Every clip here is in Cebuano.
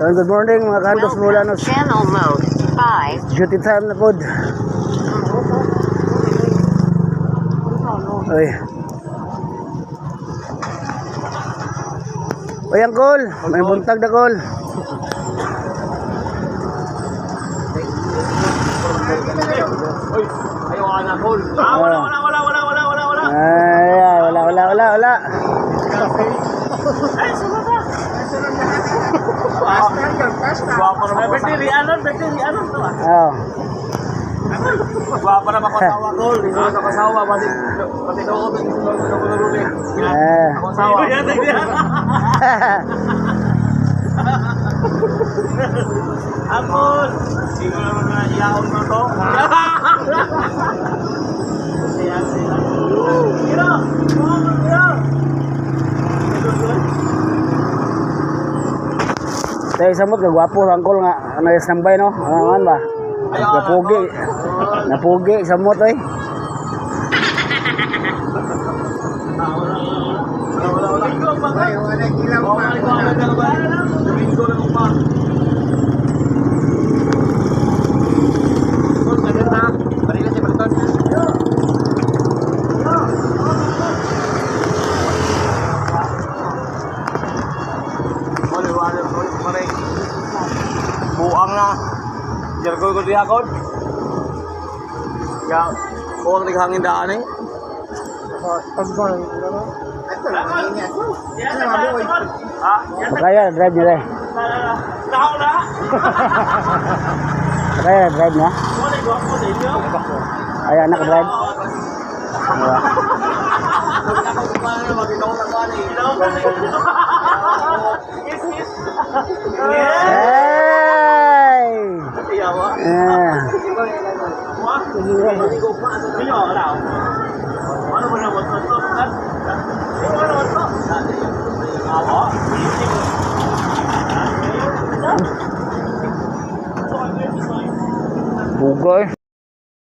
So, good morning, mga kahandos Welcome. Bulanos. Channel mode 5. Duty time na pod. Oy. Oy, Angkol. May buntag na, Kol. Uy, ayaw ka na, Col. Ah, wala, wala, wala, wala, wala, wala, wala. Ay, ay, wala, wala, wala, wala. Ay, sunod na. Guwapo naman. Ay, Bertie, Rianon, Bertie, Rianon. Oh. Guwapo naman ako asawa, Col. Hindi ko ako asawa. Pati, pati doon, doon, doon, Eh. Ako asawa. Apol! Hindi ko naman na iyaon mo to. Kiro! Kiro! Tayo samot kagwapo sa angkol nga ano yung standby no? Ano ba? Napugi. Napugi samot oy. Wala, wala, wala. Wala, wala, wala. Domingo lang pa. Buang na. Jargoy ko diya kon. Ya, buang ni hangin daan eh. Ha? Kaya drive niya dai. Kaya drive niya. Ay anak drive. Wala. Hey! Eh. Bugoy.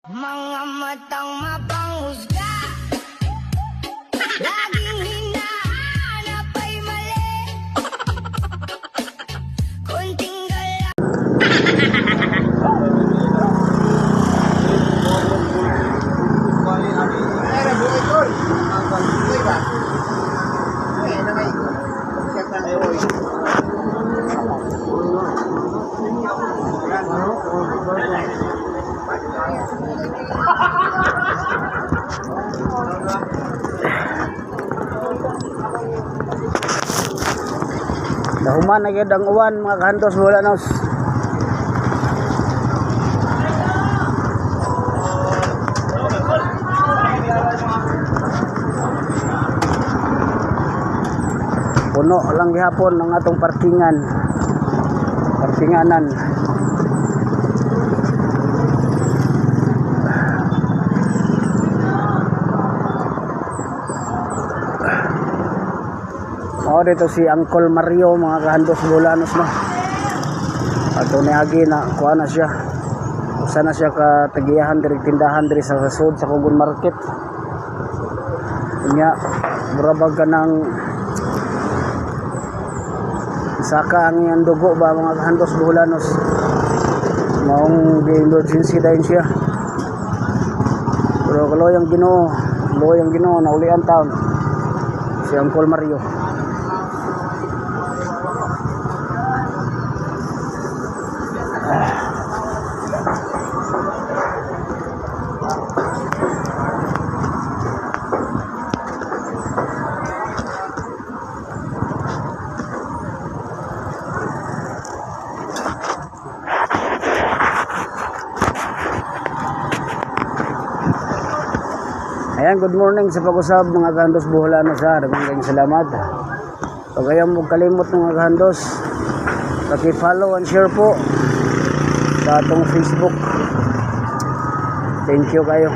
Mga matang mapanghusga, laging hinahanap ay mali. Kunting galaw. Nahuman na gyud ang uwan, mga kahantos Bulanos. Puno lang gihapon ang atong parkingan. Parkinganan. Mao dito si Uncle Mario, mga kahandos Bulanos, no. Ato niagi na kuha na siya. Usa na siya ka tagiyahan diri tindahan diri sa sud sa Kugon Market. Nya murabag ka ng saka ang iyang dugo ba, mga kahandos Bulanos. Maong gi-emergency dayon siya. Pero kaloyang Ginoo, loyang Ginoo naulian taon si Uncle Mario. Ayan, good morning sa pag-usab, mga kahandos Boholano sa daghang kayong salamat. Pag ayaw mo kalimot, mga kahandos, paki-follow and share po sa atong Facebook. Thank you kayo.